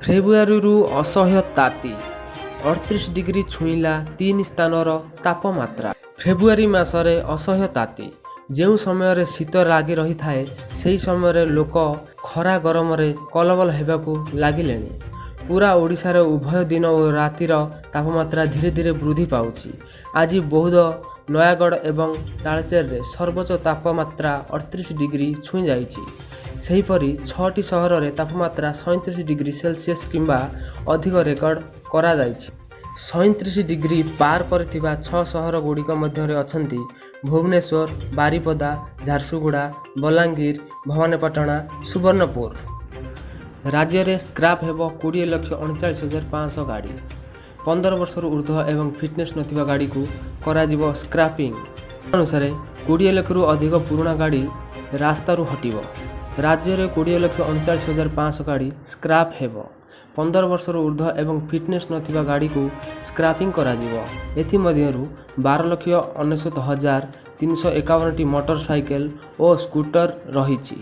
ଫେବୃଆରୀରୁ ଅସହ୍ୟ ତାତି, 38 ଡିଗ୍ରୀ ଛୁଇଁଲା ତିନି ସ୍ଥାନର ତାପମାତ୍ରା। ଫେବୃଆରୀ ମାସରେ ଅସହ୍ୟ ତାତି। ଯେଉଁ ସମୟରେ ଶୀତ ଲାଗି ରହିଥାଏ, ସେହି ସମୟରେ ଲୋକ ଖରା ଗରମରେ କଲବଲ ହେବାକୁ ଲାଗିଲେଣି। ପୁରା ଓଡ଼ିଶାରେ ଉଭୟ ଦିନ ଓ ରାତିର ତାପମାତ୍ରା ଧୀରେ ଧୀରେ ବୃଦ୍ଧି ପାଉଛି। ଆଜି ବୌଦ୍ଧ, ନୟାଗଡ଼ ଏବଂ ତାଳଚେରରେ ସର୍ବୋଚ୍ଚ ତାପମାତ୍ରା 38 ଡିଗ୍ରୀ ଛୁଇଁଯାଇଛି। ସେହିପରି ଛଅଟି ସହରରେ ତାପମାତ୍ରା 37 ଡିଗ୍ରୀ ସେଲସିୟସ୍ କିମ୍ବା ଅଧିକ ରେକର୍ଡ କରାଯାଇଛି। 37 ଡିଗ୍ରୀ ପାର କରିଥିବା ଛଅ ସହର ଗୁଡ଼ିକ ମଧ୍ୟରେ ଅଛନ୍ତି ଭୁବନେଶ୍ୱର, ବାରିପଦା, ଝାରସୁଗୁଡ଼ା, ବଲାଙ୍ଗୀର, ଭବାନୀପାଟଣା, ସୁବର୍ଣ୍ଣପୁର। ରାଜ୍ୟରେ ସ୍କ୍ରାପ୍ ହେବ 20,39,500 ଗାଡ଼ି। 15 ବର୍ଷରୁ ଉର୍ଦ୍ଧ୍ୱ ଏବଂ ଫିଟନେସ୍ ନଥିବା ଗାଡ଼ିକୁ କରାଯିବ ସ୍କ୍ରାପିଂ। ଅନୁସାରେ, 20 ଲକ୍ଷରୁ ଅଧିକ ପୁରୁଣା ଗାଡ଼ି ରାସ୍ତାରୁ ହଟିବ। ରାଜ୍ୟରେ 20,39,500 ଗାଡ଼ି ସ୍କ୍ରାପ୍ ହେବ। 15 ବର୍ଷରୁ ଉର୍ଦ୍ଧ୍ୱ ଏବଂ ଫିଟନେସ୍ ନଥିବା ଗାଡ଼ିକୁ ସ୍କ୍ରାପିଂ କରାଯିବ। ଏଥିମଧ୍ୟରୁ 12,99,351ଟି ମୋଟର ସାଇକେଲ ଓ ସ୍କୁଟର ରହିଛି।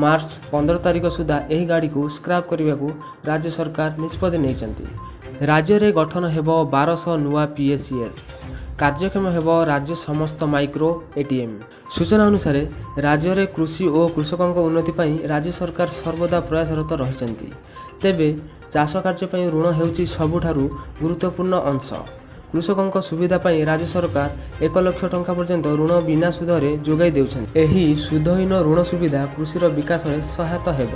ମାର୍ଚ୍ଚ 15 ତାରିଖ ସୁଦ୍ଧା ଏହି ଗାଡ଼ିକୁ ସ୍କ୍ରାପ୍ କରିବାକୁ ରାଜ୍ୟ ସରକାର ନିଷ୍ପତ୍ତି ନେଇଛନ୍ତି। ରାଜ୍ୟରେ ଗଠନ ହେବ 1200 ନୂଆ ପିଏସିଏସ୍। କାର୍ଯ୍ୟକ୍ଷମ ହେବ ରାଜ୍ୟ ସମସ୍ତ ମାଇକ୍ରୋ ଏଟିଏମ୍। ସୂଚନା ଅନୁସାରେ, ରାଜ୍ୟରେ କୃଷି ଓ କୃଷକଙ୍କ ଉନ୍ନତି ପାଇଁ ରାଜ୍ୟ ସରକାର ସର୍ବଦା ପ୍ରୟାସରତ ରହିଛନ୍ତି। ତେବେ ଚାଷ କାର୍ଯ୍ୟ ପାଇଁ ଋଣ ହେଉଛି ସବୁଠାରୁ ଗୁରୁତ୍ୱପୂର୍ଣ୍ଣ ଅଂଶ। କୃଷକଙ୍କ ସୁବିଧା ପାଇଁ ରାଜ୍ୟ ସରକାର 1 ଲକ୍ଷ ଟଙ୍କା ପର୍ଯ୍ୟନ୍ତ ଋଣ ବିନା ସୁଧରେ ଯୋଗାଇ ଦେଉଛନ୍ତି। ଏହି ସୁଧହୀନ ଋଣ ସୁବିଧା କୃଷିର ବିକାଶରେ ସହାୟତା ହେବ।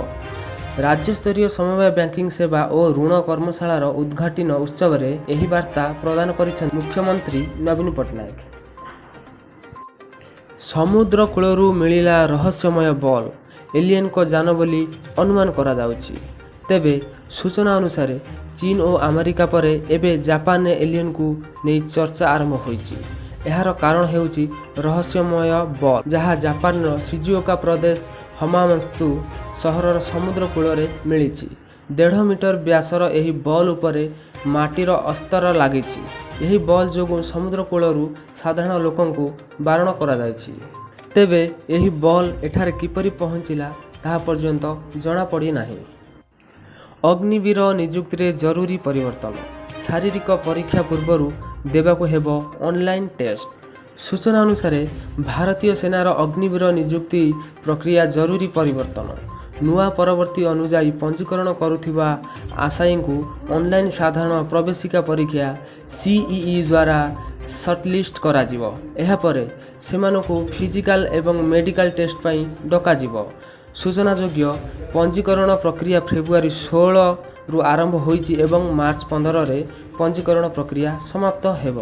ରାଜ୍ୟସ୍ତରୀୟ ସମବାୟ ବ୍ୟାଙ୍କିଂ ସେବା ଓ ଋଣ କର୍ମଶାଳାର ଉଦ୍ଘାଟନୀ ଉତ୍ସବରେ ଏହି ବାର୍ତ୍ତା ପ୍ରଦାନ କରିଛନ୍ତି ମୁଖ୍ୟମନ୍ତ୍ରୀ ନବୀନ ପଟ୍ଟନାୟକ। ସମୁଦ୍ର କୂଳରୁ ମିଳିଲା ରହସ୍ୟମୟ ବଲ୍, ଏଲିଏନଙ୍କ ଯାନ ବୋଲି ଅନୁମାନ କରାଯାଉଛି। ତେବେ ସୂଚନା ଅନୁସାରେ, ଚୀନ ଓ ଆମେରିକା ପରେ ଏବେ ଜାପାନରେ ଏଲିଏନକୁ ନେଇ ଚର୍ଚ୍ଚା ଆରମ୍ଭ ହୋଇଛି। ଏହାର କାରଣ ହେଉଛି ରହସ୍ୟମୟ ବଲ୍, ଯାହା ଜାପାନର ସିଜୁଓକା ପ୍ରଦେଶ ହମାମାତ୍ସୁ ସହରର ସମୁଦ୍ର କୂଳରେ ମିଳିଛି। 1.5 ମିଟର ବ୍ୟାସର ଏହି ବଲ୍ ଉପରେ ମାଟିର ଅସ୍ତର ଲାଗିଛି। ଏହି ବଲ୍ ଯୋଗୁଁ ସମୁଦ୍ର କୂଳରୁ ସାଧାରଣ ଲୋକଙ୍କୁ ବାରଣ କରାଯାଇଛି। ତେବେ ଏହି ବଲ୍ ଏଠାରେ କିପରି ପହଞ୍ଚିଲା, ତାହା ପର୍ଯ୍ୟନ୍ତ ଜଣାପଡ଼ିନାହିଁ। ଅଗ୍ନିବୀର ନିଯୁକ୍ତିରେ ଜରୁରୀ ପରିବର୍ତ୍ତନ, ଶାରୀରିକ ପରୀକ୍ଷା ପୂର୍ବରୁ ଦେବାକୁ ହେବ ଅନଲାଇନ୍ ଟେଷ୍ଟ। ସୂଚନା ଅନୁସାରେ, ଭାରତୀୟ ସେନାର ଅଗ୍ନିବୀର ନିଯୁକ୍ତି ପ୍ରକ୍ରିୟା ଜରୁରୀ ପରିବର୍ତ୍ତନ। ନୂଆ ପରବର୍ତ୍ତୀ ଅନୁଯାୟୀ, ପଞ୍ଜୀକରଣ କରୁଥିବା ଆଶାୟୀଙ୍କୁ ଅନଲାଇନ୍ ସାଧାରଣ ପ୍ରବେଶିକା ପରୀକ୍ଷା ସିଇଇ ଦ୍ୱାରା ସର୍ଟଲିଷ୍ଟ କରାଯିବ। ଏହାପରେ ସେମାନଙ୍କୁ ଫିଜିକାଲ ଏବଂ ମେଡିକାଲ ଟେଷ୍ଟ ପାଇଁ ଡକାଯିବ। ସୂଚନାଯୋଗ୍ୟ, ପଞ୍ଜୀକରଣ ପ୍ରକ୍ରିୟା ଫେବୃଆରୀ 16ରୁ ଆରମ୍ଭ ହୋଇଛି ଏବଂ ମାର୍ଚ୍ଚ 15ରେ ପଞ୍ଜୀକରଣ ପ୍ରକ୍ରିୟା ସମାପ୍ତ ହେବ।